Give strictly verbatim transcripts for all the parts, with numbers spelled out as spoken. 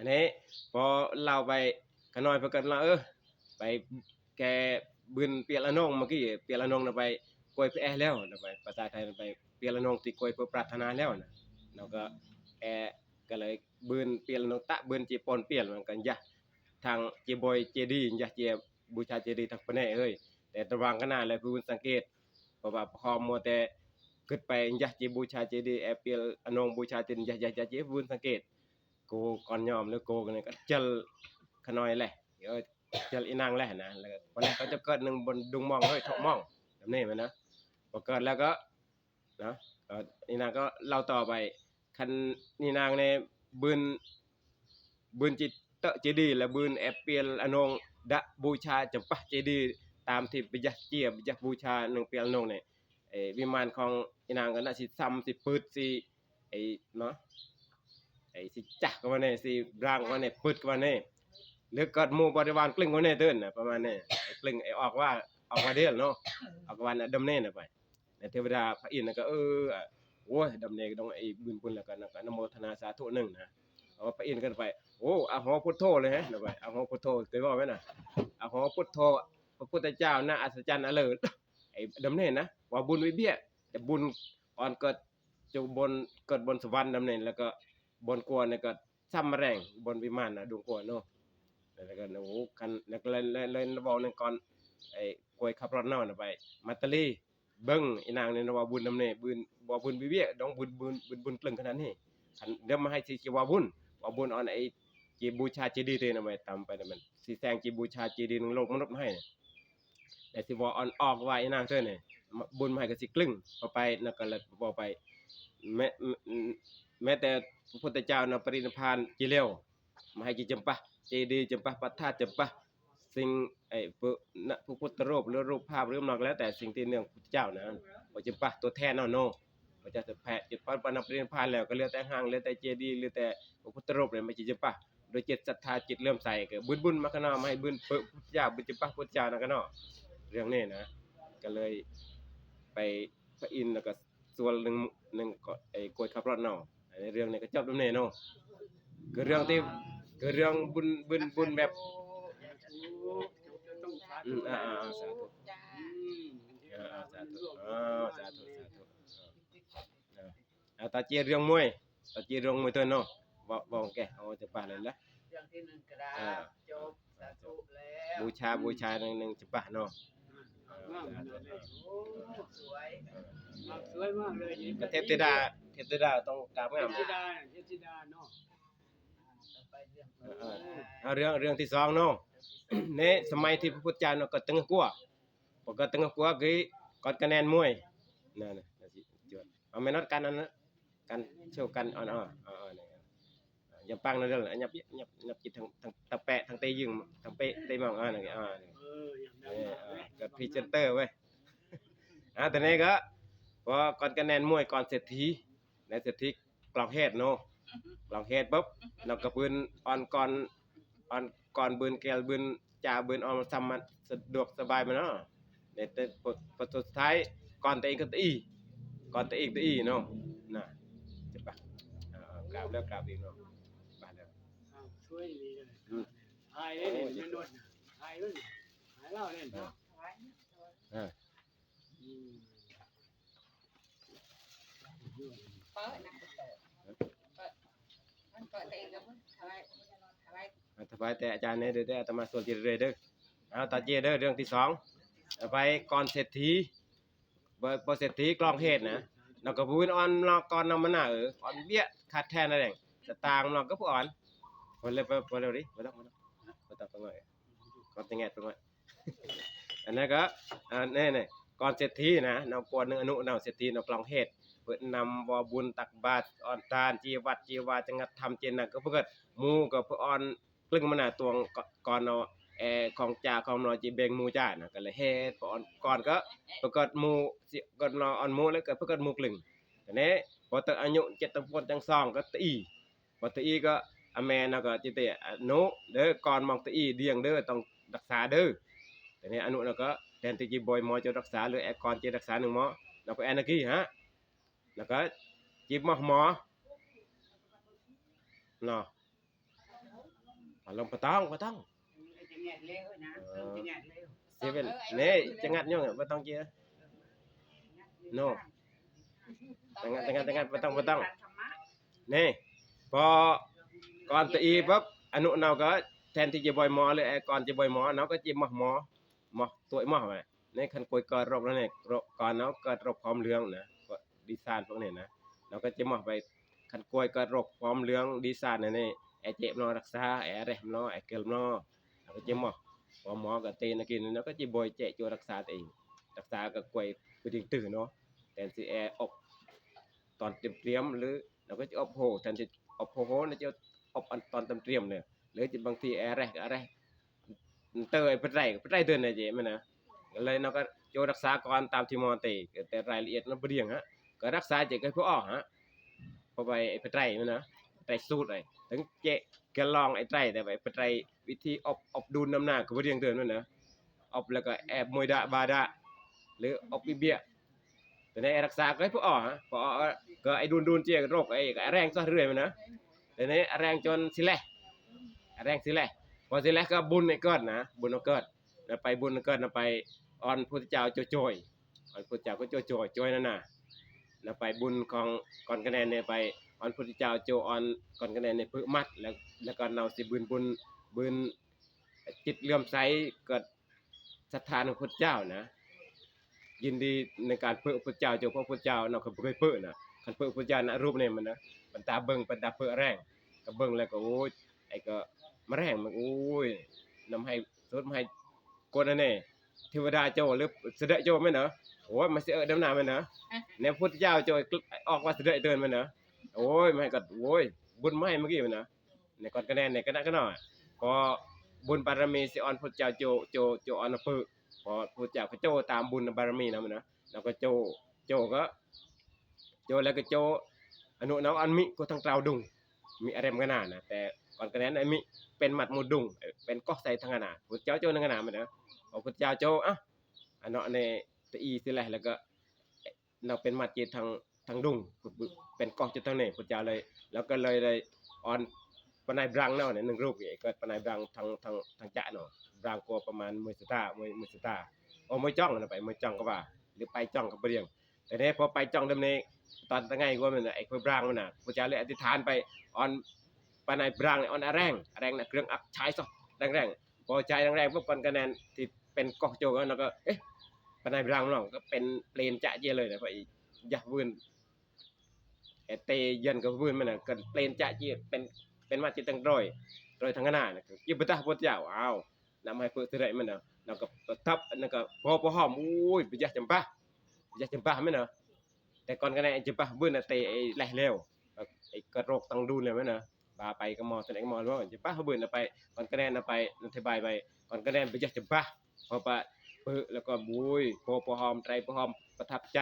นี่พอเล่าไปขน้อยเพิ่นก็เล่า เออ ไปแกบืนเปียลอนง เมื่อกี้เปียลอนงน่ะไปกวยพระแอแล้วน่ะไป ภาษาไทยน่ะไปเปียลอนงที่กวยเพื่อปรารถนาแล้วน่ะ แล้วก็แอก็เลยบืนเปียลอนง ตะบืนเจปอนเปียล มันก็ยะทางเจบอยเจดีย์ ยะเจบูชาเจดีย์ทางปะแน่เอ้ย แต่ระวังกันหน้าเลยเพิ่นสังเกต เพราะว่าพอมัวแต่กึดไปยะเจบูชาเจดีย์ แอเปียลอนงบูชาเจดีย์ ยะ ยะ ยะ เจเพิ่นสังเกต กูก่อนยอมหรือกูก็เนี่ยก็เจลขน้อยแหละ เดี๋ยวเจลอีนางแหละนะ แล้วก็วันแรกก็จะเกิดหนึ่งบนดุงมอง เฮ้ย เถาะมอง แบบนี้มันนะ พอเกิดแล้วก็ นะ ก็อีนางก็เล่าต่อไป คันอีนางเนี่ยบืน บืนจิตเตอะเจดีย์ และบืนแอเปียลอนงดะบูชาจำปะเจดีย์ ตามที่ไปยะเจีย ไปยะบูชาหนึ่งเปียลอนงเนี่ย ไอ้วิมานของอีนางก็น่าสิซ้ำสิปืดสิ ไอ้เนาะ ไอ้สิจักก็ว่าเนี่ย สิบรางก็ว่าเนี่ย ปืดก็ว่าเนี่ย หรือเกิดหมู่บริวารกลึงก็ว่าเนี่ยเดินน่ะ ประมาณนี้ ไอ้กลึง ไอ้ออกว่า ออกว่าเดียวเนาะ ออกว่าน่ะดำเนินน่ะไป ในเทวดาพระอินทร์น่ะก็ เออ อ่ะ โอ้ย ดำเนินก็ต้องไอ้บุญบุญแล้วกันนะ ก็อนุโมทนาสาธุหนึ่งนะ เอาพระอินทร์ก็ไป โอ้ อะโหพุทโธเลยฮะ นะไป อะโหพุทโธ เคยว่าไหมน่ะ อะโหพุทโธ พระพุทธเจ้าน่าอัศจรรย์อเลิศ ไอ้ดำเนินนะ ว่าบุญวิเบีย แต่บุญอ่อนเกิด จุบนเกิดบนสวรรค์ดำเนิน แล้วก็บนกลัวเนี่ยก็ซ้ำมาแรงบนวิมานนะดวงกลัวเนาะ แล้วก็ โอ้โห คัน แล้วก็เลย เลย เลยบอกหนึ่งก่อน ไอ้กล้วยขับรถเนาะน่ะไป มัตตลี เบิ่งอีนางเนี่ยนะว่าบุญดำเนิน บุญ ว่าบุญวิเวียก ดองบุญ บุญ บุญ บุญกลึงขนาดนี้ คันเดี๋ยวมาให้สิ สิว่าบุญ ว่าบุญอ่อนไอ้ จีบูชาเจดีย์เตนะไปตามไปนะมัน สิแซงจีบูชาเจดีย์หนึ่งโลกมนุษย์มาให้เนี่ย แต่สิว่าอ่อนออกว่าอีนางเธอเนี่ย บุญมาให้ก็สิกลึง พอไปนะก็เลยบอกไป แม้ แม้แต่พระพุทธเจ้านะปรินิพพานจีเร็ว มาให้จีจำปะ เจดีย์จำปะ พระธาตุจำปะ สิ่ง ไอ้พระ นะ พระพุทธรูปหรือรูปภาพหรือมันก็แล้วแต่สิ่งที่เนื่องพุทธเจ้านะ พระจำปะตัวแทนเนาะเนาะ พระเจ้าจะแผ่จิตปันปันปรินิพพานแล้ว ก็เหลือแต่ห้าง เหลือแต่เจดีย์ เหลือแต่พระพุทธรูปเนี่ย มันจะจำปะ โดยจิตศรัทธา จิตเลื่อมใส ก็บุญบุญมาขะเนาะ มาให้บุญเปิ้นพุทธเจ้า บุญจำปะพุทธเจ้านะขะเนาะ เรื่องนี้นะ ก็เลยไปพระอินทร์แล้วก็ส่วนหนึ่ง หนึ่งก็ไอ้กล้วยขับรถเนาะ อันนี้เรื่องนี้ก็จบตรงนี้เนาะ คือเรื่องที่ คือเรื่องบุญ บุญ บุญแบบ อืม อ่า อ่า อ่า สาธุ จ้า อืม อ่า อ่า สาธุ อ่า สาธุ สาธุ อ่า อ่า ต่อเจียเรื่องมวย ต่อเจียเรื่องมวยเถินเนาะ บอก บอกแก เอาจะไปเลยละ เรื่องที่หนึ่งก็ได้ อ่า จบ สาธุแล้ว บูชา บูชาหนึ่ง หนึ่งจะไปเนาะ อ่า สาธุ โอ้ สวย สวยมากเลย เทพธิดา เทพธิดาต้องกราบงาม เทพธิดา เทพธิดาเนาะ อ่า อ่า เอาเรื่อง เรื่องที่สองเนาะ ในสมัยที่พระพุทธเจ้าเนาะ ก็ตึงกัว พอก็ตึงกัวคือก่อนคะแนนมวย นั่นน่ะ จวด เอาแม่นอดกันอันนั้น กันโชว์กันอ่อนๆ อ่อนๆ นี่ อ่า อย่าปังนะเด้อ ยับ ยับ ยับจิตทาง ทางตะแปะ ทางเตะยึง ทางเปะเตะมอง อ่า นั่น อ่า นี่ เออ อย่างนั้น เออ อ่า ก็พรีเซนเตอร์เว้ย อ่า ทีนี้ก็ พอก่อนคะแนนมวย ก่อนเศรษฐี ในเศรษฐีกลองเฮดเนาะ กลองเฮดปุ๊บ นอกกระปืนอ่อนก่อน อ่อนก่อนบืนแก้วบืนจ่าบืนอ่อนซ้ำมาสะดวกสบายมาเนาะ เนี่ย แต่พอ พอสุดท้าย ก่อนตัวเองก็ตี ก่อนตัวเองตีเนาะ น่ะ จะปะ อ่า กราบแล้วกราบอีกเนาะ ไปแล้ว อ้าว ช่วยดีเลย อืม หายเลยเนี่ย โอ้ย ไม่นวดนะ หายเลยเนี่ย หายเล่าเนี่ยเนาะ อ่า อืม เปิดนะ เปิด มันเปิดเองแล้วมั้ง ถวาย ถวาย อ่ะ ถวายแต่อาจารย์เนี่ย เดี๋ยว เดี๋ยวอาตมาสวดเจริญเด้อ เอาต่อเจเด้อ เรื่องที่สอง เอาไปก่อนเศรษฐี บ่ บ่เศรษฐีกลองเฮดนะ แล้วก็ผู้อ่อนนอกก่อนนำมาหน้า เออ อ่อนเบี้ยขาดแคลนอะไร สตางค์นอกก็ผู้อ่อน พอเลย พอ พอเลยดิ พอแล้ว พอแล้ว พอตัดไปหน่อย ก่อนจะแงะไปหน่อย อันนั้นก็ อ่า แน่ๆ ก่อนเศรษฐีนะ นำปวนหนึ่งอนุ นำเศรษฐี นำกลองเฮด เปิดนำบ่บุญตักบาตร อ่อนทาน จีวัด จีวา จังงัดทำ เจนนักก็เพื่อหมู่ก็เพื่ออ่อน กลึงมาหน้าตวงก่อน ก่อนเนาะ แอ ของจ่าของนอจีเบงหมู่จ่านะ ก็เลยเฮ็ด ก่อน ก่อนก็เพื่อเกิดหมู่ สิ เกิดนออ่อนหมู่ แล้วก็เพื่อเกิดหมู่กลึง ทีนี้พอเติบอายุเจ็ดตำบลจังซองก็ตี พอตีก็อาแม่นะก็จิเตอนุเด้อ ก่อนมองตีเดียงเด้อ ต้องรักษาเด้อ ทีนี้อนุนะก็แทนที่จีบอยหมอจะรักษา หรือแอก่อนจะรักษาหนึ่งหมอ แล้วก็แอนนากี้ฮะ แล้วก็จีบหมอ หมอ เนาะ เอาลงบ่ต้อง บ่ต้อง เสียเวลา นี่จะงัดยังอะ บ่ต้องเจีย โน่ จะงัด จะงัด จะงัด บ่ต้อง บ่ต้อง นี่ พอก่อนตะอีปั๊บ อนุเนาก็แทนที่จะบ่อยหมอเลย ไอ้ก่อนจะบ่อยหมอ เนาก็จะหมอ หมอ หมอ ตัวหมอไว้ ในคันกล้วยเกิดโรคแล้วเนี่ย โรค ก่อนเนาะ เกิดโรคผอมเหลืองนะ ก็ดีซานพวกนี้นะ เนาก็จะหมอไป คันกล้วยเกิดโรคผอมเหลือง ดีซานเนี่ย นี่ ไอ้เจ็บเนาะรักษา ไอ้แรกเนาะ ไอ้เกลือเนาะ เนาก็จะหมอ พอหมอก็เตะนะกิน เนาก็จะบ่อยแจะโจรักษาตัวเอง รักษากับกล้วยไปดึงตื่นเนาะ แทนที่ไอ้อบตอนเตรียมๆ หรือ เนาก็จะอบโห แทนที่อบโห เนาก็จะอบอันตอนเตรียมๆ เนี่ย หรือจะบางทีไอ้แรก ไอ้แรก เตยไปไตร ไปไตรเดือนน่ะเจ มันนะ ก็เลยเนาะก็โจรักษาก่อนตามที่หมอเตะ แต่รายละเอียดเนาะบ่เดี่ยงฮะ ก็รักษาเจก็ผู้ออกฮะ เพราะไปไปไตรมันนะ ไตรสูตรไอ้ ถึงเจก็ลองไอ้ไตร แต่ไปไปไตรวิธีอบ อบดูนน้ำหน้าก็บ่เดี่ยงเดือนมันนะ อบแล้วก็แอบมวยดะบาดะ หรืออบอีเบีย แต่ในรักษาก็ให้ผู้ออกฮะ ผู้ออกก็ไอ้ดูนดูนเจียโรคไอ้ก็ไอ้แรงซะเรื่อยมันนะ แต่ในไอ้แรงจนสิแล ไอ้แรงสิแล พอสิแลก็บุญไอ้เกิดนะ บุญเอาเกิด แล้วไปบุญเอาเกิดนะไปอ่อนพุทธเจ้าโจโจย อ่อนพุทธเจ้าก็โจโจย โจยนั่นน่ะ แล้วไปบุญของก่อนคะแนนเนี่ยไปอ่อนพุทธเจ้าโจอ่อนก่อนคะแนนเนี่ยเพื่อมัด แล้ว แล้วก็เนาสิบุญบุญบุญจิตเลื่อมใสเกิดศรัทธาในพุทธเจ้านะ ยินดีในการเปิดพุทธเจ้าโจ เพราะพุทธเจ้าเนาะเขาบ่เคยเปิดนะ คันเปิดพุทธเจ้านะรูปเนี่ยมันนะ บรรดาเบิ่ง บรรดาเปิดแรง ก็เบิ่งแล้วก็ โอ้ย ไอ้ก็มาแรงมัน โอ้ย นำให้สุดมาให้กดอันนี้ เทวดาโจหรือเสด็จโจแม่นเนาะ โอ้ย มาสิเอิ้นนำหน้าแม่นเนาะ ในพุทธเจ้าโจออกว่าเสด็จเดินแม่นเนาะ โอ้ย มาให้ก็ โอ้ย บุญมาให้เมื่อกี้แม่นเนาะ ในก่อนคะแนนในคณะก็เนาะ พอบุญบารมีสิอ่อนพุทธเจ้าโจ โจ โจอ่อนนะปึ พอพุทธเจ้าก็โจตามบุญบารมีนะแม่นเนาะ แล้วก็โจ โจก็ โจแล้วก็โจ อนุเนาะ อันมิก็ทางเตาดุง มีอารมณ์กันนานะ แต่ก่อนคะแนนอันมิเป็นหมัดหมู่ดุง เอ่อ เป็นก๊อกใส่ทางนา พุทธเจ้าโจทางนาแม่นนะ พอพุทธเจ้าโจ อ่ะ อันเนาะในตะอีสิแล แล้วก็ เนาะเป็นหมัดเจทาง ทางดุง เป็นก๊อกเจทางนี้ พุทธเจ้าเลย แล้วก็เลย เลยอ่อนปานายบรังเนาะเนี่ย หนึ่งรูปเนี่ย ก็ปานายบรังทาง ทาง ทางจะเนาะ บรังก็ประมาณมวยสตาร์ มวย มวยสตาร์ โอ้ มวยจ้องนะ ไปมวยจ้องก็ว่า หรือไปจ้องก็บ่เดี่ยง แต่เนี่ยพอไปจ้องเดิมเนี่ย ตอนตะไงก็มันน่ะ ไอ้พวกบรังมันน่ะ พุทธเจ้าเลยอธิษฐานไปอ่อนปานายบรังเนี่ย อ่อนอะแรง อะแรงน่ะ เครื่องอักใช้ซะแรงๆ พอใช้แรงๆปุ๊บ ก่อนคะแนนที่เป็นก๊อกโจกัน แล้วก็ เอ๊ะ ปานายบรังเนาะ ก็เป็นเปลี่ยนจะเจียเลยนะ พออียะวืน ไอ้เตเย็นกับวืนมันน่ะ ก็เปลี่ยนจะเจีย เป็น เป็นมาจิตังโดย โดยทางหน้าน่ะ ก็จิบตาพุทธเจ้า อ้าว นำให้เปิดเท่าไรมันน่ะ แล้วก็ประทับ อันนั้นก็พอ พอหอม โอ้ย ไปยะจำปา ไปยะจำปาแม่นเนาะ แต่ก่อนคะแนนไอ้จำปาวืนน่ะ เตไอ้แลเร็ว ไอ้กระโรกตังดูนเลยแม่นเนาะ บาไปก็หมอ ตอนไหนก็หมอแล้ว จำปาวืนน่ะไป ก่อนคะแนนน่ะไป อธิบายไป ก่อนคะแนนไปยะจำปา พอปะ เปิดแล้วก็ โอ้ย พอ พอหอม ไตรพอหอม ประทับใจ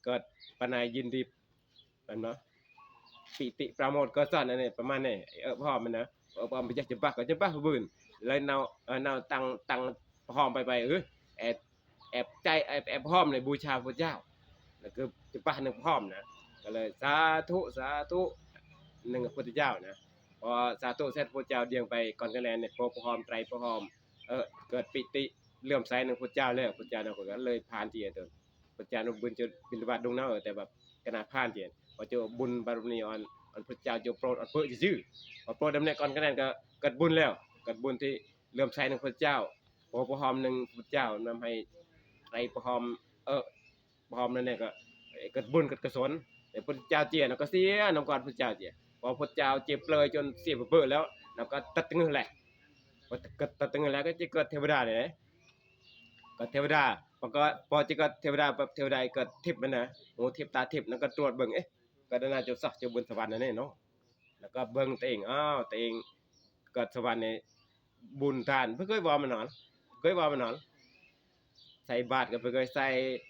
เกิดปานายยินดี แม่นบ่ ปิติปราโมทย์ก็สั่นอันนี้ประมาณนี้ เออ พอมันนะ เออ พอมันจะ จะบักก็จะบักบืน เลยเนา เออ เนาตัง ตังพร้อมไป ไป เออ แอบ แอบใจ แอบ แอบพร้อมเลยบูชาพระเจ้า แล้วคือจะบักหนึ่งพร้อมนะ ก็เลยสาธุ สาธุ หนึ่งพระพุทธเจ้านะ พอสาธุเสร็จพระเจ้าเดียงไปก่อนคะแนนเนี่ย พอพร้อม ไตรพร้อม เออ เกิดปิติเลื่อมใสหนึ่งพระเจ้าแล้ว พระเจ้าเนี่ยก็เลยผ่านที่ตัว พระเจ้าเนี่ยบุญจะบิณฑบาตดุงเนาะ แต่แบบขนาดผ่านเจียน พอเจ้าบุญบารมีอ่อน อ่อนพระเจ้าเจ้าโปรดอ่อนเปื้อซื่อๆ พอโปรดดำเนินก่อนคะแนนก็เกิดบุญแล้ว เกิดบุญที่เลื่อมใสหนึ่งพระเจ้า พอพระหอมหนึ่งพระเจ้านำให้ไตรพระหอม เออ พระหอมนั่นเนี่ยก็เกิดบุญเกิดกุศล แต่พระเจ้าเจียนก็เสียน้ำก่อนพระเจ้าเจีย พอพระเจ้าเจ็บเลยจนเสียเปื้อแล้ว แล้วก็ตัดเงินแหละ พอตัดเงินแล้วก็จะเกิดเทวดาเลย ก็เทวดา พอก็ พอจะก็เทวดาปั๊บ เทวดาก็ทิพย์มันนะ หูทิพย์ตาทิพย์ แล้วก็ตรวจเบิ่ง เอ๊ะ ก็น่าจะสักจะบนสวรรค์นั่นแหละเนาะ แล้วก็เบิ่งตัวเอง อ้าว ตัวเองเกิดสวรรค์นี่บุญทาน บ่เคยว่ามันนอน เคยว่ามันนอน ใส่บาตรก็บ่เคยใส่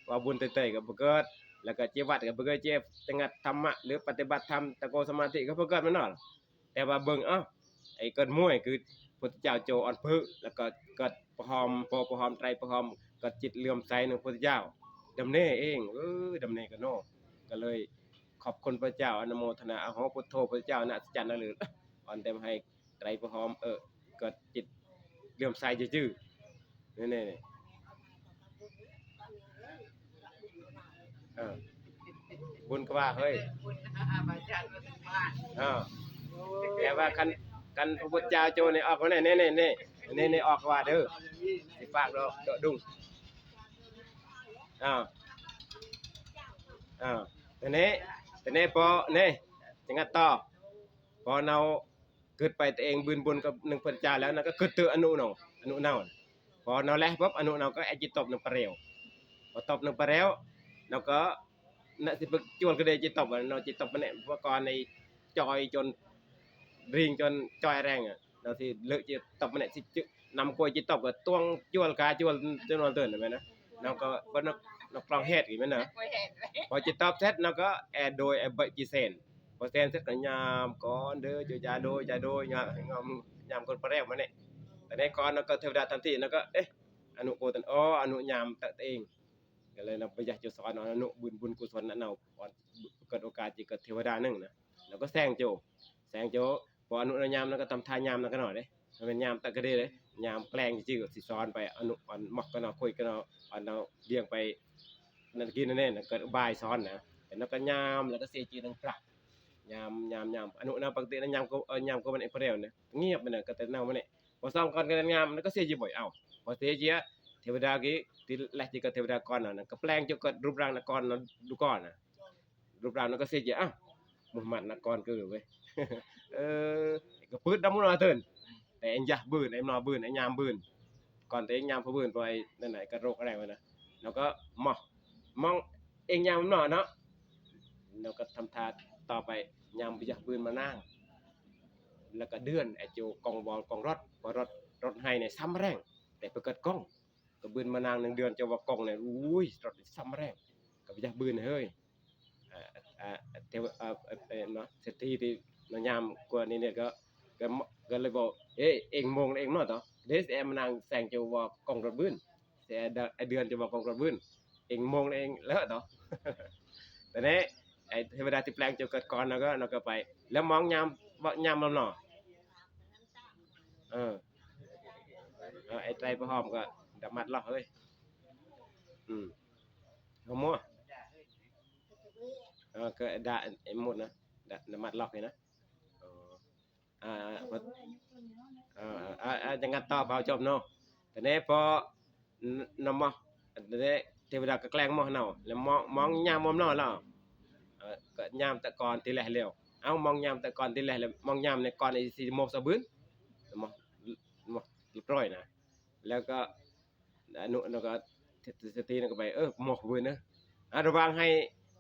ว่าบุญเตยๆก็บ่เกิด แล้วก็เจวัดก็บ่เคยเจ แต่งัดธรรมะ หรือปฏิบัติธรรม ตะโกสมาธิก็บ่เกิดมันนอน แต่ว่าเบิ่ง เอ้า ไอ้เกิดมวยคือพุทธเจ้าโจอ่อนเปื้อ แล้วก็เกิดพระหอม พอพระหอมไตรพระหอม เกิดจิตเลื่อมใสในพุทธเจ้า ดำเนเอง เออ ดำเนก็เนาะ ก็เลยขอบคุณพระเจ้า อนุโมทนา อะโห พุทโธ พระเจ้านะ อัศจรรย์นะเลย อ่อนแต่ให้ ไตรประหอม เออ ก็จิตเลื่อมใสจื้อๆ นี่ๆๆ เออ บุญก็ว่า เฮ้ย เออ แต่ว่าคัน คันพระพุทธเจ้าโจนี่ออกมาแน่ นี่ๆๆ นี่ๆ ออกว่าเด้อ สิฝากดอก ดอกดุง อ่า อ่า ทีนี้ ทีนี้พอ นี่ จังงัดต่อ พอเนา คิดไปตัวเองบืนบุญกับหนึ่งพระเจ้าแล้ว เนาก็คิดถึงอนุเนา อนุเนา พอเนาแลปุ๊บ อนุเนาก็แอจิตบหนึ่งปะเรียว พอตบหนึ่งปะเรียว เนาก็ น่ะสิไปจวนก็ได้จิตบอะ เนาจิตบมันเนี่ย เพราะก่อนในจอยจน ริงจนจอยแรงอะ เนาสิเลิกจิตบมันเนี่ย สิจึ นำกล้วยจิตบก็ตวงจวนกาจวนจนวันเตือนเห็นไหมนะ เนาก็ ก็นก นกกลองเฮ็ดอีกไหมนะ กล้วยแห้ง พอจิตบเสร็จ เนาก็แอโดยแอเบะจีเซน พอเซนเสร็จก็ยามก่อนเด้อ เจ้าจาโดย จาโดย ยาม ยาม ยามคนปะเรียวมาเนี่ย แต่ในก่อนเนาก็เทวดาทันที เนาก็ เอ๊ะ อนุโกตัน อ๋อ อนุยามตะเอง ก็เลยเนาไปอยากจะสอนเนาอนุบุญ บุญกุศลนะเนาอ่อน เกิดโอกาสจะเกิดเทวดาหนึ่งนะ เนาก็แซงโจ แซงโจ พออนุเนายามเนาก็ทำท่ายามเนาก็หน่อยเด้ มันเป็นยามตะกะเดเลย ยามแกล้งจื้อๆ สิสอนไป อนุอ่อนมอกก็เนาคุยก็เนาอ่อนเนาเลี้ยงไป นั่นกินนั่นเนี่ย เกิดอุบายสอนนะ แต่เนาก็ยาม แล้วก็เสียจีนังปรัก ยาม ยาม ยาม อนุเนาปกตินะยามก็ เออ ยามก็มันเอเปรียวเนี่ย เงียบไปเนี่ย ก็แต่เนามันเนี่ย พอสองก่อนก็ยาม แล้วก็เสียจีบ่อย เอ้า พอเสียจีอะ เทวดากี้ ที่แรกที่ก็เทวดาก่อนนะ ก็แปลงจนเกิดรูปร่างนกรนะ ดูก่อนนะ รูปร่างนั้นก็เสียจีอะ อ่ะ มุฮัมมัดนกรก็เว้ย เออ ก็ปืดดำมุนมาเถิน แต่เอ็งยะบืน เอ็งนอบืน เอ็งยามบืน ก่อนแต่เอ็งยามพะบืน พอไอ้นั่นไหนก็โรคอะไรวะนะ แล้วก็มอง มองเอ็งยามนอเนาะ แล้วก็ทำท่าต่อไป ยามไปยะบืนมานั่ง แล้วก็เดือนไอ้โจกองวอลกองรถ พอรถ รถไฮเนี่ยซ้ำแรง แต่ไปเกิดกอง ก็บืนมานางหนึ่งเดือนจะว่ากองเนี่ย อุ้ย รถซ้ำแรง ก็ไปยะบืนเฮ้ย อ่า อ่า เทว อ่า เอ่อ เอ่อ เนาะ เศรษฐีที่มายามกว่านี้เนี่ยก็ ก็ ก็เลยบอก เอ้ย เอ็งมองเอ็งเนาะต่อ เดซแอมมานางแซงจะว่ากองรถบืน เสียเดือน ไอ้เดือนจะว่ากองรถบืน เอ็งมองเอ็งแล้วต่อ แต่เนี้ย ไอ้เทวดาที่แปลงจะเกิดก่อนแล้วก็ แล้วก็ไป แล้วมองยาม ว่ายามลำหนอ เออ เออ ไอ้ไตรประหอมก็ดะมัดล็อกเฮ้ย อืม เอามั่ว เออ ก็ดะไอ้หมดนะ ดะ ดะมัดล็อกเลยนะ เออ อ่า อ่า อ่า อ่า อ่า จังงัดต่อเผาจบเนาะ แต่เนี้ยพอ น นำมอ แต่เนี้ยเทวดาก็แกล้งมอเนา แล้วมอง มองยามมอมเนาแล้ว เออ ก็ยามแต่ก่อนทีแรกแล้ว เอ้า มองยามแต่ก่อนทีแรกแล้ว มองยามในก่อนไอ้สิมกสะบืน มอ มอเรียบร้อยนะ แล้วก็ อนุ แล้วก็ เศรษฐีนั่นก็ไป เออ มอบืนเนอะ อ่ะ ระวังให้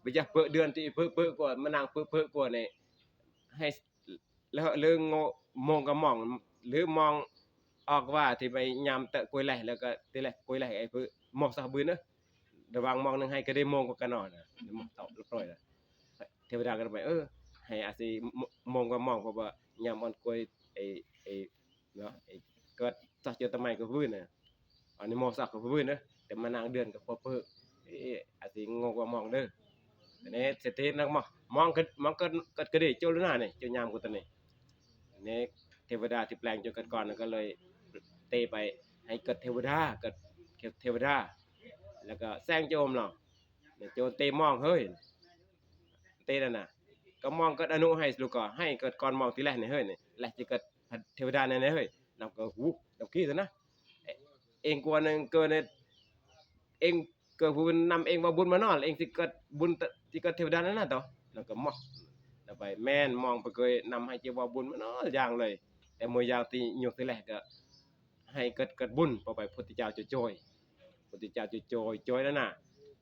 ไปจะเปิดเดือนที่เปิด เปิดกว่า มานั่งเปิด เปิดกว่าเนี่ย ให้ แล้วเรื่องโง่ มองก็มอง หรือมองออกว่าที่ไปยามเตอะกล้วยแหล่ แล้วก็ทีแรกกล้วยแหล่ไอ้เพื่อมองสักบืนเนอะ ระวังมองหนึ่งให้ก็ได้มองกว่ากันหน่อยนะ มองตอบเรียบร้อยแล้ว เทวดาก็ไป เออ ให้อาศัยมองก็มอง เพราะว่ายามอ่อนกล้วย ไอ้ ไอ้ เนาะ ไอ้ ก็สักเจอทำไมก็พื้นนะ อันนี้มองสักก็พื้นนะ แต่มานางเดือนก็พอเพิ่น เอ๊ะ อาศัยงงกว่ามองเด้อ อันนี้เศรษฐีนักมอง มองก็ มองก็ ก็ ก็ได้เจ้าหน้านี่ เจ้ายามกูตัวนี้ อันนี้เทวดาที่แปลงจนเกิดก่อนก็เลยเตะไปให้เกิดเทวดา เกิดเทวดา แล้วก็แซงโจมเนาะ เนี่ยโจรเตะมองเฮ้ย เตะนั่นน่ะ ก็มองเกิดอนุให้ลูกก็ให้เกิดก่อนมองทีแรกนี่เฮ้ยนี่ แหละจะเกิดเทวดาแน่ๆเฮ้ย นำก็หู นำขี้ซะนะ เอ๊ะ เองกลัวหนึ่งเกินเนี่ย เองเกิดบุญนำเองว่าบุญมานอน เองสิเกิดบุญตะ สิเกิดเทวดานั่นน่ะต่อ แล้วก็มอง แล้วไปแม่นมองไปเกยนำให้เจ้าว่าบุญมานอนอย่างเลย แต่เมื่อยาวตียกทีแรกก็ ให้เกิด เกิดบุญ พอไปพุทธเจ้าจะโจย พุทธเจ้าจะโจย โจยนั่นน่ะ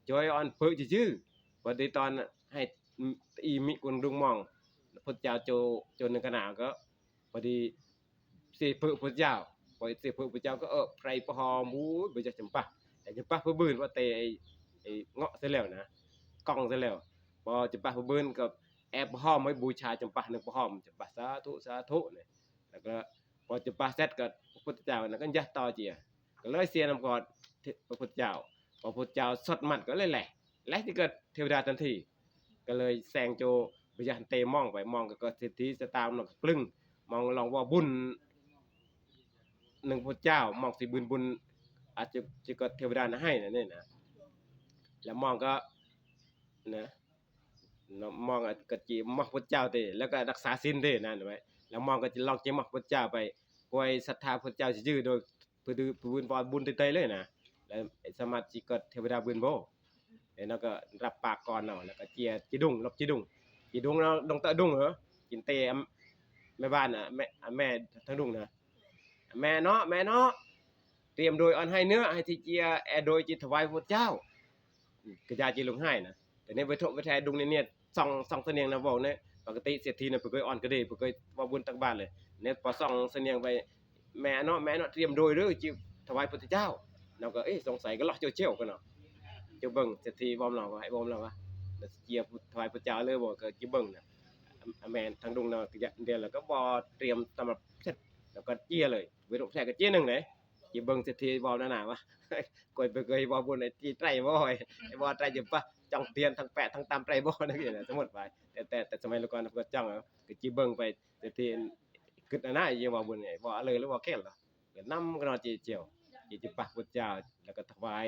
โจยอ่อนเพิ่นจื้อๆ พอดีตอนให้อีมิกุนดุงมอง พุทธเจ้าโจ โจนึงขนาดก็ พอดีเสพเพิ่นพุทธเจ้า พอเสพเพิ่นพุทธเจ้าก็ เออ ไพรประหอม โอ้ย บ่อยากจำปา แต่จำปาเพิ่นบืนว่าแต่ไอ้ ไอ้เงาะเสร็จแล้วนะ กล่องเสร็จแล้ว พอจำปาเพิ่นบืนก็แอบประหอมให้บูชาจำปาหนึ่งประหอม จำปาสาธุ สาธุเนี่ย แล้วก็พอจำปาเสร็จก็พระพุทธเจ้านะก็ยัดต่อเจีย ก็เลยเสียน้ำกอดพระพุทธเจ้า พอพระพุทธเจ้าสดมันก็เลยแหละ แหละที่เกิดเทวดาทันที ก็เลยแซงโจพยานเตมองไป มองก็เกิดเศรษฐีสตางค์นกกลึง มองลองว่าบุญหนึ่งพระเจ้ามองสิบุญบุญ อาจจะจะก็เทวดานะให้นะเนี่ยนะ แล้วมองก็นะเนาะมองก็จีมองพระเจ้าเตแล้วก็รักษาศีลเตนะเห็นไหมแล้วมองก็จะลองจะมองพระเจ้าไปกวยศรัทธาพระเจ้าซื่อๆโดย เพื่อดื้อเพื่อบุญว่าบุญเตยๆเลยนะแล้วสามารถจีก็เทวดาบุญโบเอ้ยแล้วก็รับปากก่อนเนาะแล้วก็เจียจีดุงลบจีดุงจีดุงเนาะดงเตอดุงเหรอกินเตะแม่บ้านอ่ะแม่แม่ทั้งดุงนะแม่เนาะแม่เนาะเตรียมโดยอ่อนให้เนื้อให้ที่เจียแอโดยจีถวายพระเจ้า กระยาจีลงให้นะแต่เนี่ยไปทบไปแทนดุงในเนี่ยส่องส่องเสนียงนะบอกเนี่ยปกติเศรษฐีเนี่ยไปเคยอ่อนกระเดไปเคยว่าบุญตักบาตรเลยเนี่ยพอส่องเสนียงไปแม่เนาะแม่เนาะเตรียมโดยเด้อจีถวายพระเจ้าเราก็เอ๊ะสงสัยก็ลอกเจียวเจียวกันเนาะเจียวเบิ่งเศรษฐีบอมเราก็ให้บอมเราวะแล้วเจียถวายพระเจ้าเลยบอกก็จีเบิ่งนะแม่ทางดุงเนาะกระยาเดียวแล้วก็บอเตรียมสำหรับเสร็จแล้วก็เจียเลยไปทบแทนก็เจียหนึ่งเลยจีเบิ่งเศรษฐีบอมนั่นน่ะวะ กวยไปกวยบ่บุญไอ้ที่ไตรบ่ไอ้บ่ไตรจะปะจ้องเตียนทั้งแปะทั้งตามไตรบ่นั่นคือนะสมมติไปแต่แต่แต่สมัยลูกก่อนก็จ้องเอาก็จีเบิ่งไปแต่ที่กึดอันนั้นยังบ่บุญไอ้บ่เลยหรือบ่แค่นหรอก็นำก็นอนจีเจียวจีจะปะพุทธเจ้าแล้วก็ถวาย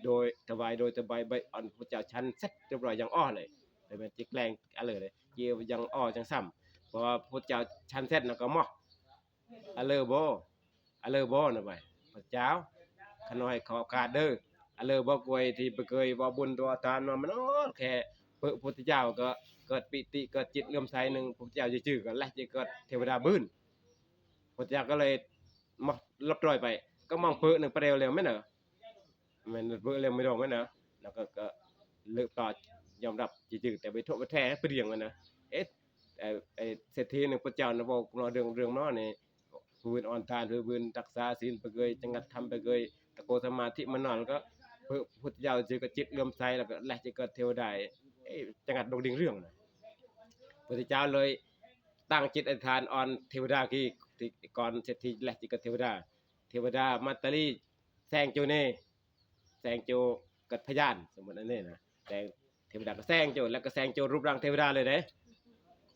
โดยถวายโดยถวายใบอ่อนพุทธเจ้าชั้นเสร็จเรียบร้อยยังอ้อเลยแต่มันจีแกล้งอะไรเลยจียังอ้อจังซ้ำเพราะว่าพุทธเจ้าชั้นเสร็จแล้วก็มอบ อะเลอบ่อะเลอบ่นะไปพระเจ้าขน้อยขอโอกาสเด้ออะเลอบ่กวยที่ไปเคยบ่บุญตัวทานมามันโอ้แค่เปิดพุทธเจ้าก็เกิดปิติเกิดจิตเลื่อมใสหนึ่งพุทธเจ้าจื่อๆก็แลกจะเกิดเทวดาบื้นพุทธเจ้าก็เลยมาลบตรอยไปก็มองเปิดหนึ่งประเดี๋ยวเร็วไหมเนอะ แม่นเบิ่งแล้วไม่ดองกันนะแล้วก็ก็เลิกต่อยอมรับจื่อๆแต่ไปโทษไปแท้ไปเรียงกันนะเอ๊ะไอ้ไอ้เศรษฐีหนึ่งพระเจ้านะบอกเราเรื่องเรื่องเนาะนี่ผู้อื่นอ่อนทานผู้อื่นรักษาศีลไปเกยจังงัดทำไปเกยตะโกสมาธิมานอนแล้วก็เพื่อพุทธเจ้าจื่อก็จิตเลื่อมใสแล้วก็แลกจะเกิดเทวดาเอ้ยจังงัดดงดิงเรื่องนะพุทธเจ้าเลยตั้งจิตอธิษฐานอ่อนเทวดากี่ที่ก่อนเศรษฐีแลกจะเกิดเทวดา เทวดามัตตลีแซงโจเน่แซงโจกัดพยานสมมติอันนี้นะแซงเทวดาก็แซงโจแล้วก็แซงโจรูปร่างเทวดาเลยเด้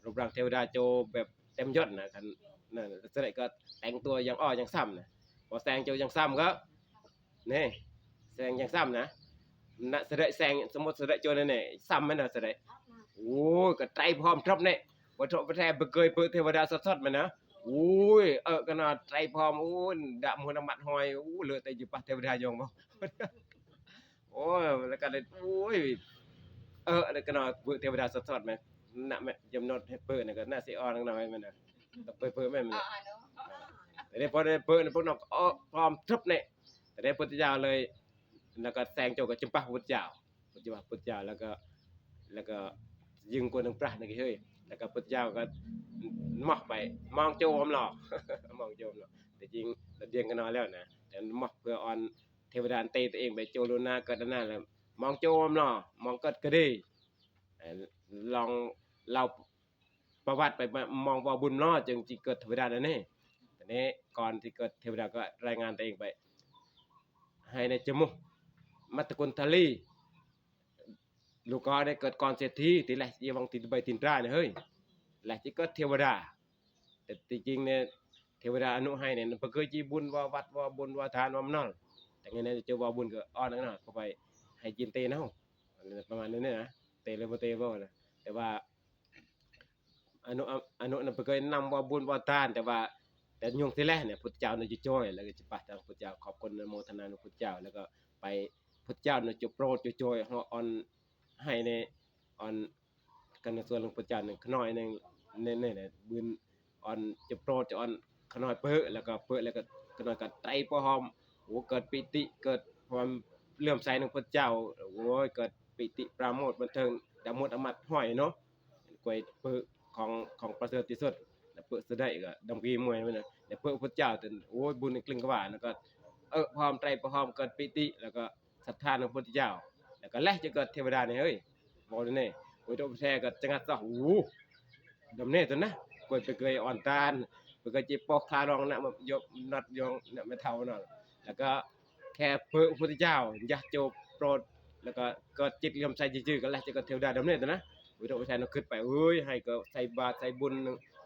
รูปร่างเทวดาโจแบบเต็มยศนะคันนั่นเสด็จก็แต่งตัวอย่างอ้ออย่างซ้ำนะพอแซงโจอย่างซ้ำก็นี่แซงอย่างซ้ำนะนะเสด็จแซงสมมติเสด็จโจนั่นนี่ซ้ำไหมนะเสด็จโอ้ยก็ไตรพร้อมทรบเนี่ยวัตถุประแทนไปเกยเปิดเทวดาสดๆมันนะ อุ้ยเออก็นอนไตรพร้อมอู้ดะมูน้ำมัดหอยอู้เหลือแต่อยู่ปะเทวดายงบ่โอ้ยแล้วก็เลยอุ้ยเออแล้วก็นอนเปิดเทวดาสดๆไหมน่ะแม่ยมนอนให้เปิดนี่ก็น่าสิอ่อนหน่อยมันนะต้องเปิดเปิดแม่มัน อ่าเนาะแต่ได้พอได้เปิดพวกนอกก็อ้อพร้อมทบเนี่ยแต่ได้พุทธเจ้าเลยแล้วก็แซงโจก็จิมปะพุทธเจ้า ปัจจุบันพุทธเจ้าแล้วก็แล้วก็ยิงกวนหนึ่งพระนี่เฮ้ยแล้วก็พุทธเจ้าก็มอบไปมองโจมหรอกมองโจมหรอกแต่จริงเราเดียงกันนอนแล้วนะแต่มอบเพื่อออนเทวดาเตตัวเองไปโจโลนาเกิดนั่นแหละมองโจมหรอมองเกิดก็ดีลองเราประวัติไปมองว่าบุญเนาะจึงจะเกิดเทวดานั่นเองแต่นี้ก่อนที่เกิดเทวดาก็รายงานตัวเองไปให้ในจมุมัตตกุณทลี ลูกก็ได้เกิดก่อนเศรษฐีที่แหละยี่วังติดใบตินตราเนี่ยเฮ้ยแหละที่เกิดเทวดา แต่จริงเนี่ยเทวดาอนุให้เนี่ยมันเคยจีบุญว่าวัดว่าบุญว่าทานว่ามนอนแต่ไงเนี่ยจะว่าบุญก็อ้อนนั่นนะเข้าไปให้จินเตเนาะประมาณนี้เนี่ยนะเตเลยบ่เตบ่นะแต่ว่าอนุอนุนั้นเคยนำว่าบุญว่าทานแต่ว่าแต่ยงที่แรกเนี่ยพุทธเจ้าเนี่ยจะจ่อยแล้วก็จะปะทางพุทธเจ้าขอบคุณโมทนาในพุทธเจ้าแล้วก็ไปพุทธเจ้าเนี่ยจะโปรดจะจ่อยเฮาอ่อน ให้ในอ่อนกันในส่วนหลวงปู่จารย์หนึ่งขน้อยหนึ่งในในในบืนอ่อนจะโปรดจะอ่อนขน้อยเปิดแล้วก็เปิดแล้วก็ขน้อยก็ไตรพอหอมโอ้เกิดปิติเกิดความเลื่อมใสในพระเจ้าโอ้ยเกิดปิติปราโมทย์บันเทิงดามุดอมัดห้อยเนาะกวยเปิดของของประเสริฐที่สุดแล้วเปิดเสด็จก็ดำกีมวยมันนะแล้วเปิดพระเจ้าจนโอ้ยบุญในกลึงกว่าแล้วก็เออพร้อมไตรพอหอมเกิดปิติแล้วก็ ศรัทธาในพระพุทธเจ้าแล้วก็แลจะเกิดเทวดาเนี่ยเฮ้ยบอกเลยเนี่ยโอ้ยตัวแท้ก็จังงัดต่อหูดำเนี่ยตัวนะกวยไปเกยอ่อนตานไปเกยจีปอกคลารองนะมายกนัดยองนะไม่เท่านั่นแล้วก็แค่เพื่อพระพุทธเจ้าอยากจะโปรดแล้วก็ก็จิตเลื่อมใสจื่อๆก็แลจะเกิดเทวดาดำเนี่ยตัวนะโอ้ยตัวแท้นขึ้นไปเอ้ยให้ก็ใส่บาตรใส่บุญ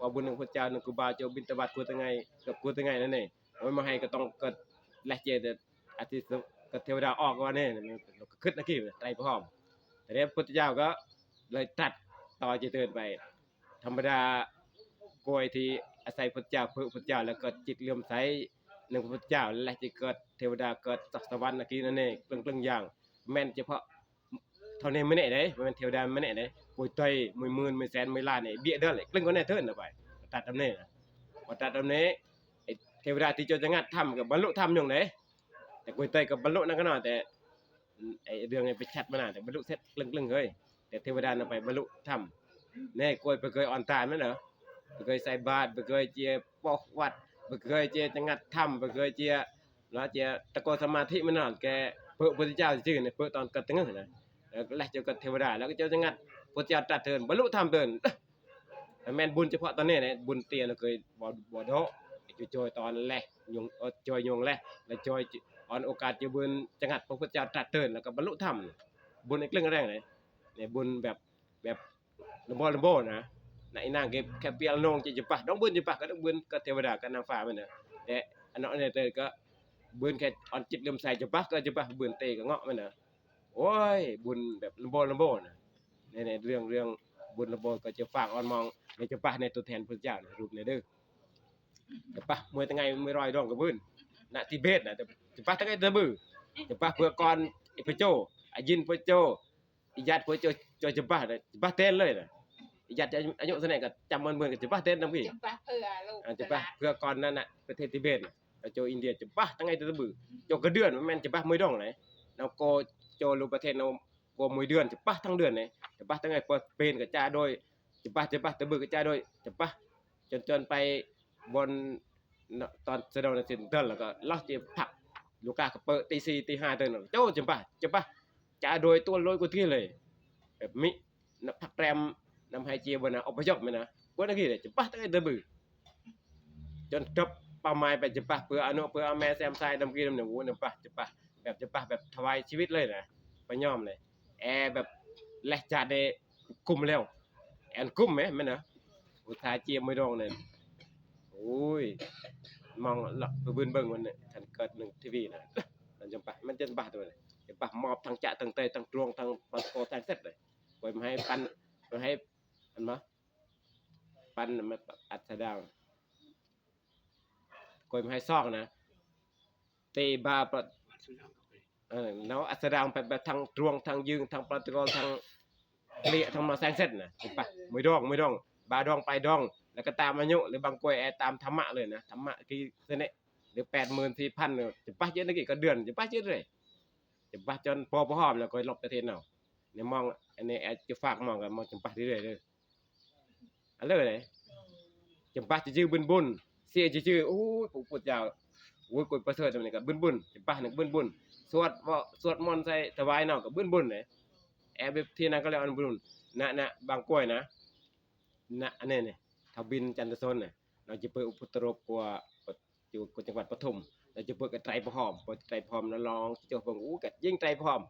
ว่าบุญของพระเจ้านั้นกูบ่าวเจ้าบิณฑบาตกูตังไงกับกูตังไงนั่นเอง โอ้ย มาให้ก็ต้องก็แลกเจแต่อาทิตย์ก็เทวดาออกว่าเนี่ย ก็คิดนะกี้ไตรพร้อม แต่เนี้ยพุทธเจ้าก็เลยตรัสต่อเจเตินไป ธรรมดา กวยที่อาศัยพุทธเจ้า เพื่อพุทธเจ้า แล้วก็จิตเลื่อมใสในพระพุทธเจ้า และจะเกิดเทวดา เกิดจากสวรรค์นะกี้นั่นเอง เปลืองๆอย่าง แม่นเฉพาะ เท่านี้ไม่แน่เด้ แม่นเทวดาไม่แน่เด้ กวยไตร หมื่นหมื่น หมื่นแสน หมื่นล้านเนี่ย เบี้ยเดินเลย เปลืองก็แน่เทินนะไป ตัดตำเน่นะ พอตัดตำเน่ ไอ้เทวดาที่เจ้าจะงัดธรรมกับบรรลุธรรมยงเด้ แต่กวยไตรกับบรรลุนั่นก็นอน แต่ ไอ้เรื่องไอ้ไปชัดมานะ แต่บรรลุเสร็จเกลึ่งๆเฮ้ย แต่เทวดาน่ะไปบรรลุธรรม แน่กวยไปเคยอ่อนตานไหมเหรอ ไปเคยใส่บาตร ไปเคยเจียปอกวัด ไปเคยเจียจะงัดธรรม ไปเคยเจียแล้วเจียตะโกนสมาธิมันนอน แกเพื่อพระพุทธเจ้าซื่อๆเนี่ย เพื่อตอนเกิดตึงนะ แล้วแลกเจ้ากับเทวดา แล้วก็เจ้าจะงัดพระเจ้าตรัสเทิน บรรลุธรรมเทิน แม่นบุญเฉพาะตอนนี้เนี่ย บุญเตียนเคยบ่ บ่โดะ จะจอยตอนแลกยง เอ่อ จอยยงแลก แล้วจอยออนโอกาสจะบุญจะงัดพระพุทธเจ้าตรัสเทิน แล้วก็บรรลุธรรม บุญในเกรื่องแรงเลย เนี่ยบุญแบบ แบบลำบอลำบอนะ นะอีนางแกแค่เปียลนงจะจะปะ ดองบุญจะปะ ก็ดองบุญก็เทวดาก็นางฟ้ามันนะ แต่อันนั้นเนี่ยเตยก็บุญแค่อ่อนจิตเลื่อมใสจะปะ ก็จะปะ บุญเตยก็เงาะมันนะ โอ้ย บุญแบบลำบอลำบอนะ ใน ในเรื่อง เรื่องบุญลำบอก็จะฝากอ่อนมอง ในจะปะ ในตัวแทนพระเจ้านะ รูปในเด้อ จะปะ มวยตั้งไง มวยรอยดองกับบุญ นะ ทิเบตนะ จะปะตั้งไงตะบือ จะปะเพื่อก่อนไอ้พระโจ อายินพระโจ อียัดพระโจ โจจะปะนะ จะปะเต้นเลยนะ อียัดอายุเท่าไหร่ก็จำมันเหมือนกับจะปะเต้นนะพี่ จะปะเพื่อลูก อ่า จะปะเพื่อก่อนนั่นน่ะ ประเทศทิเบตน่ะ แล้วโจอินเดียจะปะตั้งไงตะบือ โจกระเดือน มันแม่นจะปะมวยดองไหน แล้วก็โจลูกประเทศเรา กลัวมวยเดือน จะปะทั้งเดือนไหน จะปะตั้งไงพอเป็นกับจ้าโดย จะปะ จะปะตะบือกับจ้าโดย จะปะ จน จนไปบน เนาะ ตอนเซโดนเซนเทิลแล้วก็ลอสจะพัก ลูกค้าก็เปิดตีสี่ตีห้าเทิน โจจะปะ จะปะ จ้าโดยตัวโลยกูที่เลย แบบมิ นะ พักแรมนำไฮเจียบนนะ อพยพไหมนะ กวนนักกีฬาจะปะตั้งไงตะบือ จนจบเป้าหมายไปจะปะเพื่ออนุ เพื่อเอาแม่แซมไซดำกีดำเนี่ย โอ้โห เนี่ยปะจะปะ แบบจะปะ แบบถวายชีวิตเลยนะ ไปยอมเลย แอร์แบบแลกจาดในกลุ่มแล้ว แอนกลุ่มไหมแม่นนะ อุตสาห์เจียมไม่ดองเนี่ย โอ้ย มองละไปบืนเบิ่งวันเนี่ย ฉันเกิดหนึ่งทีวีนะ มันจะปะ มันจะปะตัวเนี่ย จะปะมอบทั้งจะทั้งเตยทั้งตรวงทั้งปันโกแทงเสร็จเลย กวยมาให้ปัน มาให้ อันมา ปันมาอัดสะดาว กวยมาให้ซอกนะ เตะบาปะ เออ เนาะ อัดสะดาวแบบ แบบทั้งตรวงทั้งยืงทั้งปรอตโกลทั้งเกลียทั้งมาแซงเสร็จนะ เห็นปะ ไม่ดอง ไม่ดอง บาดองไปดอง แล้วก็ตามอายุ หรือบางกวยแอร์ตามธรรมะเลยนะ ธรรมะคือเสน่ห์ หรือแปดหมื่นสี่พันเนี่ย จะปะเยอะนักกีฬาก็เดือน จะปะเยอะเลย จะปะจนพอพอหอมแล้วก็ลบประเทศเนาะ เนี่ยมอง อันนี้แอดจะฝากมองกัน มองจำปาเรื่อยๆเด้อ อันเลยเลย จำปาจะจื้อบุญบุญ เสียจะจื้อ โอ้ย ปู่ปู่เจ้า โอ้ย กดประเสริฐมันก็บุญบุญ จำปาหนึ่งบุญบุญ สวดว่า สวดมนต์ใส่ถวายเนาะก็บุญบุญเลย แอบแบบที่นั่นก็เรียกว่าบุญบุญ นะ นะ บางกล้วยนะ นะ อันนี้เนี่ย ทวินจันทสนเนี่ย เราจะไปอุปตรบกว่า อยู่จังหวัดปทุม แล้วจะเปิดกับไตรพรหม เปิดไตรพรหมแล้วลองเจ้าเบิ่ง อู้ กัดยิ่งไตรพรหม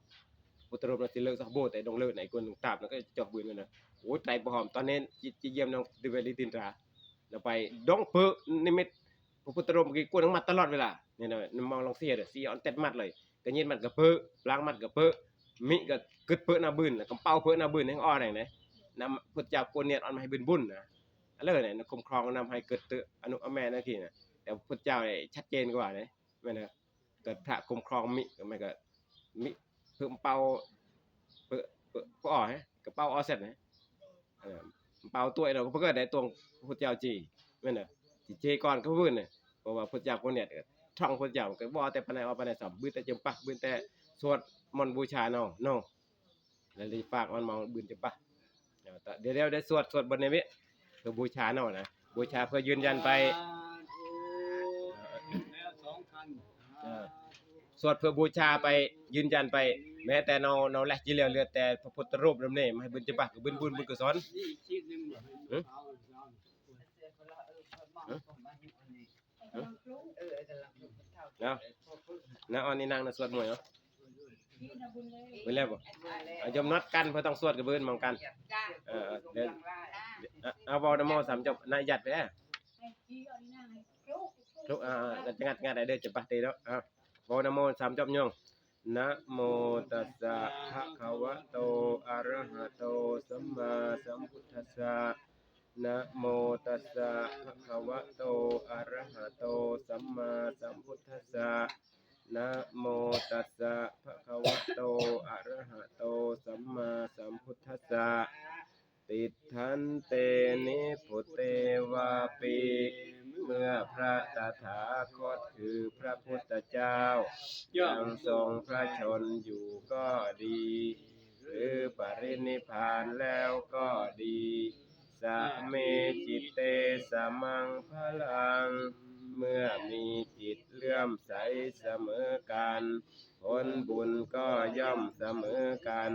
พุทธรูปนะสิเลิกสักโบสถ์ แต่ดงเลิกไหนคนหนึ่งตามแล้วก็เจาะบืนกันนะ โอ้ ไตรพรหม ตอนนี้จิ จิเยี่ยมน้องดิเวลิตินตรา แล้วไปดงเปิดนิมิต พระพุทธรูปเมื่อกี้กวนออกมาตลอดเวลา เนี่ยนะ มองลองเสียเด้อ เสียอ่อนเต็ดมัดเลย ก็เย็นมัดก็เปิด ปลางมัดก็เปิด มิก็กึดเปิดหน้าบืน แล้วก็เป่าเปิดหน้าบืนให้อ่อนแรงนะ นำพุทธเจ้ากวนเนียดอ่อนมาให้บืนบุญนะ อันเลยเนี่ย คุ้มครองนำให้เกิดเตอะอนุอแม่นั่นทีนะ แต่พุทธเจ้าเนี่ยชัดเจนกว่าเลย แม่นบ่ เกิดพระคุ้มครองมิ แม่นก็ มิ เพิ่มเป่า เพิ่ม เพิ่ม เพิ่มออกฮะ ก็เป่าออกเสร็จนะ เออ เป่าตัวเราก็เพิ่นก็ได้ตวงพุทธเจ้าจี แม่นบ่ สิจีก่อนก็เพิ่นน่ะ เพราะว่าพุทธเจ้าคนเนี่ย ท่องพุทธเจ้าก็บ่แต่ปานใดออกปานใดสาม บืนแต่จำปา บืนแต่สวดมนต์บูชาเนาะ เนาะ แล้วได้ฝากมันมาบืนจำปา เดี๋ยว เดี๋ยว เดี๋ยวได้สวด สวดบทนี้เว้ย เพื่อบูชาเนาะนะ บูชาเพื่อยืนยันไป สาธุ แล้วสองคัน เออ สวดเพื่อบูชาไป ยืนยันไป แม้แต่เนา เนาแลกจีเหลือ เหลือแต่พระพุทธรูปนั่นเอง มาให้บุญจะปะ ก็บุญ บุญ บุญกุศล นี่อีกชิ้นหนึ่ง หึ เอา เอา หึ เนาะ นะ อันนี้นางนะ สวดมวยเนาะ เบิ่งแล้วบ่ เอายมนัดกัน เพื่อต้องสวดกับเบิ่งมองกัน เออ เดี๋ยว เดี๋ยว อ่ะ เอาเว้านะโมสามจบ นะ ยัดไป ทุก อ่า งัด งัด งัดได้เด้อ จะปะเตเนาะ อ่า เว้านะโมสามจบโยง นะโมตัสสะ ภะคะวะโต อะระหะโต สัมมาสัมพุทธัสสะ นะโมตัสสะ ภะคะวะโต อะระหะโต สัมมาสัมพุทธัสสะ นะโมตัสสะ ภะคะวะโต อะระหะโต สัมมาสัมพุทธัสสะ ติฏฐันเต นิพพุเต วาปิ เมื่อพระตถาคตคือพระพุทธเจ้า ยังทรงพระชนม์อยู่ก็ดี หรือปรินิพพานแล้วก็ดี สะเม จิตเต สะมัง พะลัง เมื่อมีจิตเลื่อมใสเสมอกัน ผลบุญก็ย่อมเสมอกัน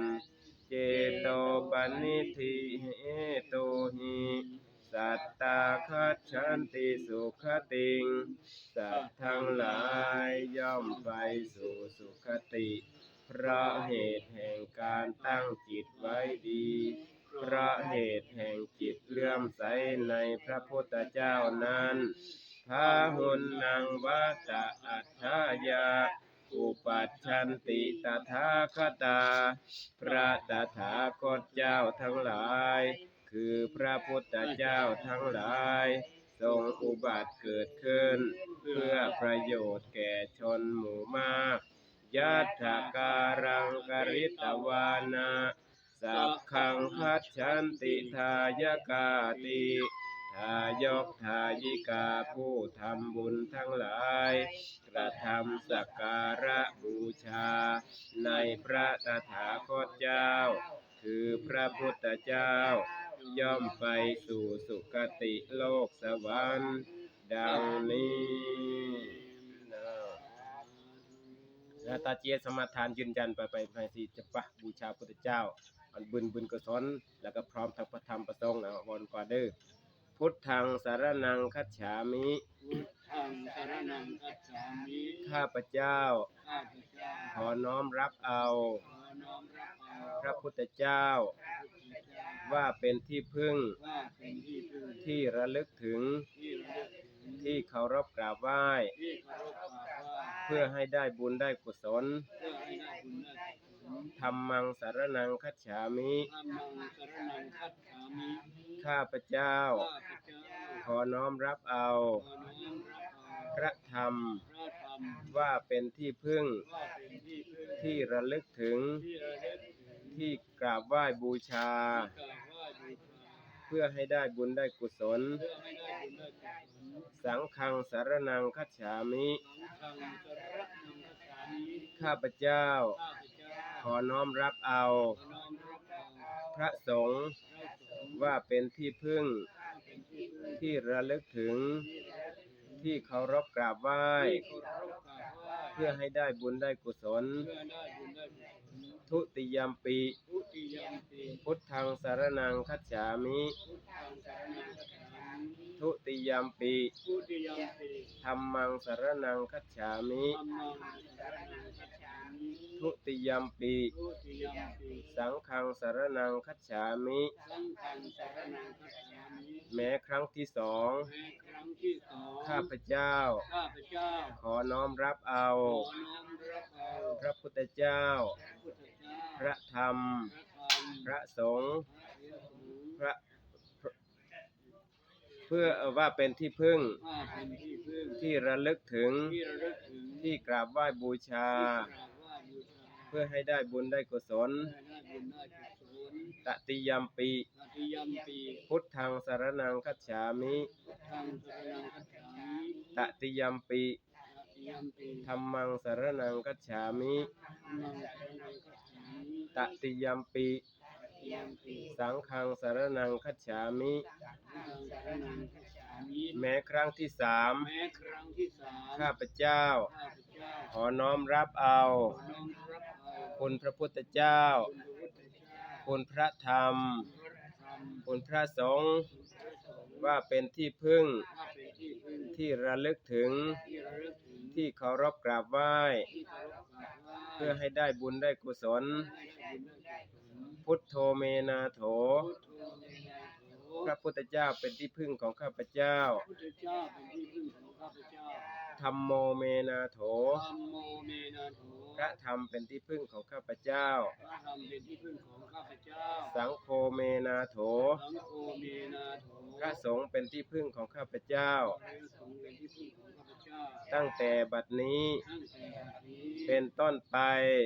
เจโตปะนิฏฐิเหตุหิ สัตตา คัจฉันติ สุขติง สัตว์ทั้งหลายย่อมไปสู่สุคติ เพราะเหตุแห่งการตั้งจิตไว้ดี เพราะเหตุแห่งจิตเลื่อมใสในพระพุทธเจ้านั้น พาหุนนัง วัตตะ อัฏฐายะ อุปัชชันติ ตถาคตา พระตถาคตเจ้าทั้งหลาย คือพระพุทธเจ้าทั้งหลาย ทรงอุบัติเกิดขึ้น เพื่อประโยชน์แก่ชนหมู่มาก ยัตถการัง กริตวานะ สักขัง คัจฉันติ ทายกาติ ทายกทายิกาผู้ทำบุญทั้งหลาย กระทำสักการะบูชา ในพระตถาคตเจ้า คือพระพุทธเจ้า ย่อมไปสู่สุคติโลกสวรรค์ ดังนี้นะ แล้วตาเจียสมาทานยืนยันไปไปไปสิจะปะบูชาพุทธเจ้า อันบุญบุญกุศล แล้วก็พร้อมทั้งพระธรรมพระสงฆ์นะ วอนก่อนเด้อ พุทธัง สรณัง คัจฉามิ พุทธัง สรณัง คัจฉามิ ข้าพเจ้า ข้าพเจ้า ขอน้อมรับเอา ขอน้อมรับเอา พระพุทธเจ้า พระพุทธเจ้า ว่าเป็นที่พึ่ง ว่าเป็นที่พึ่ง ที่ระลึกถึง ที่ระลึกถึง ที่เคารพกราบไหว้ ที่เคารพกราบไหว้ เพื่อให้ได้บุญได้กุศล เพื่อให้ได้บุญได้กุศล ธัมมัง สรณัง คัจฉามิ ธัมมัง สรณัง คัจฉามิ ข้าพเจ้า ข้าพเจ้า ขอน้อมรับเอา ขอน้อมรับเอา พระธรรม พระธรรม ว่าเป็นที่พึ่ง ว่าเป็นที่พึ่ง ที่ระลึกถึง ที่ระลึกถึง ที่กราบไหว้บูชา ที่กราบไหว้บูชา เพื่อให้ได้บุญได้กุศล เพื่อให้ได้บุญได้กุศล สังฆัง สรณัง คัจฉามิ สังฆัง สรณัง คัจฉามิ ข้าพเจ้า ข้าพเจ้า ขอน้อมรับเอา ขอน้อมรับเอา พระสงฆ์ พระสงฆ์ ว่าเป็นที่พึ่ง ว่าเป็นที่พึ่ง ที่ระลึกถึง ที่ระลึกถึง ที่เคารพกราบไหว้ ที่เคารพกราบไหว้ เพื่อให้ได้บุญได้กุศล เพื่อให้ได้บุญได้กุศล ทุติยัมปิ ทุติยัมปิ พุทธัง สรณัง คัจฉามิ พุทธัง สรณัง คัจฉามิ ทุติยัมปิ ทุติยัมปิ ธัมมัง สรณัง คัจฉามิ ธัมมัง สรณัง คัจฉามิ ทุติยัมปิ ทุติยัมปิ สังฆัง สรณัง คัจฉามิ สังฆัง สรณัง คัจฉามิ แม้ครั้งที่สอง แม้ครั้งที่สอง ข้าพเจ้า ข้าพเจ้า ขอน้อมรับเอา ขอน้อมรับเอา พระพุทธเจ้า พระพุทธเจ้า พระธรรม พระธรรม พระสงฆ์ พระสงฆ์ พระ พระ เพื่อ เอ่อ ว่าเป็นที่พึ่ง ว่าเป็นที่พึ่ง ที่ระลึกถึง ที่ระลึกถึง ที่กราบไหว้บูชา ที่กราบไหว้บูชา เพื่อให้ได้บุญได้กุศล เพื่อให้ได้บุญได้กุศล ตติยัมปิ ตติยัมปิ พุทธัง สรณัง คัจฉามิ พุทธัง สรณัง คัจฉามิ ตติยัมปิ ตติยัมปิ ธัมมัง สรณัง คัจฉามิ ธัมมัง สรณัง คัจฉามิ ตติยัมปิ ตติยัมปิ สังฆัง สรณัง คัจฉามิ สังฆัง สรณัง คัจฉามิ แม้ครั้งที่สาม แม้ครั้งที่สาม ข้าพเจ้า ข้าพเจ้า ขอน้อมรับเอา ขอน้อมรับเอา คุณพระพุทธเจ้า คุณพระพุทธเจ้า คุณพระธรรม คุณพระธรรม คุณพระสงฆ์ คุณพระสงฆ์ ว่าเป็นที่พึ่ง ว่าเป็นที่พึ่ง ที่ระลึกถึง ที่ระลึกถึง ที่เคารพกราบไหว้ ที่เคารพกราบไหว้ เพื่อให้ได้บุญได้กุศล เพื่อให้ได้บุญได้กุศล พุทโธ เม นาโถ พุทโธ เม นาโถ พระพุทธเจ้าเป็นที่พึ่งของข้าพเจ้า พระพุทธเจ้าเป็นที่พึ่งของข้าพเจ้า ธัมโมเมนาโถ ธัมโมเมนาโถ พระธรรมเป็นที่พึ่งของข้าพเจ้า พระธรรมเป็นที่พึ่งของข้าพเจ้า สังโฆเมนาโถ สังโฆเมนาโถ พระสงฆ์เป็นที่พึ่งของข้าพเจ้า พระสงฆ์เป็นที่พึ่งของข้าพเจ้า ตั้งแต่บัดนี้ ตั้งแต่บัดนี้ เป็นต้นไป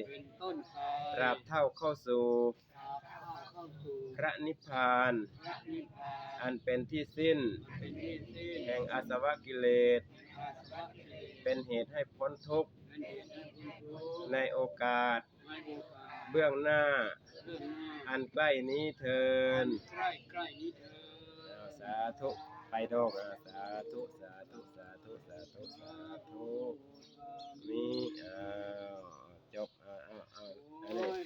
เป็นต้นไป ตราบเท่าเข้าสู่ ตราบเท่าเข้าสู่ พระนิพพาน พระนิพพาน อันเป็นที่สิ้น เป็นที่สิ้น แห่งอาสวะกิเลส อาสวะกิเลส เป็นเหตุให้พ้นทุกข์ เป็นเหตุให้พ้นทุกข์ ในโอกาส ในโอกาส เบื้องหน้า เบื้องหน้า อันใกล้นี้เทิน ใกล้ใกล้นี้เทิน เอาสาธุไปดอกอ่ะสาธุสาธุสาธุสาธุสาธุนี่เอาจบเอาเอาเอาอันนี้ โอ้ย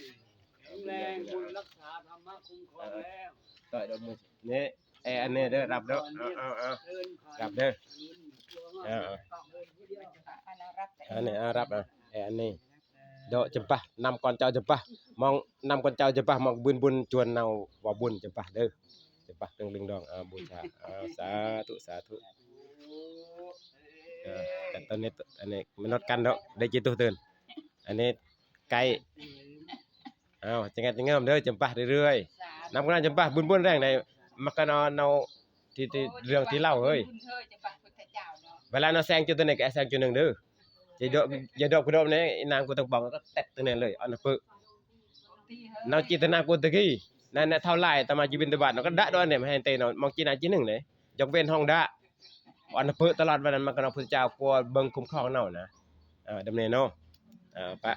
แข็งแรงบุญรักษาธรรมะคุ้มครองแล้ว ต่อยดอกมือนี่เอออันนี้เด้อรับเด้อเอาเอาเอา เดินผ่าน รับเด้อ ถนน เอาเอา เดินผู้เดียว อันนี้เอารับอ่ะเอออันนี้ดอกจำปานำก่อนเจ้าจำปามองนำก่อนเจ้าจำปามองบุญบุญจวนเอาว่าบุญจำปาเด้อจำปาตึงดึงดองเอาบูชาเอาสาธุสาธุเออแต่ตอนนี้อันนี้มันนดกันเนาะได้จิตตุเตือนอันนี้ไก่เอาจังไงจังเงิมเด้อจำปาเรื่อยๆนำกันจำปาบุญบุญแรงในมักกันเอาเอาที่ที่เรื่องที่เล่าเฮ้ย บุญเธอจะปะพุทธเจ้าเนาะ เวลาเราแซงจุดตัวไหนก็แซงจุดหนึ่งเด้ออย่าดอกอย่าดอกกูดอกเนี่ยนางกูต้องบอกก็แตะตัวนั้นเลยอันนั้นเปิด ที่เฮอ เราจิตนากูตะกี้นั่นนะเท่าไรตามาจีบินตบาทเราก็ดะด้วยเนี่ยให้เตนอนมองจีนาจีหนึ่งเลยยกเว้นห้องดะอันนั้นเปิดตลอดวันนั้นมันก็นอนพุทธเจ้ากลัวเบิ่งคุ้มครองเนานะเออดำเนินเนาะเออปะ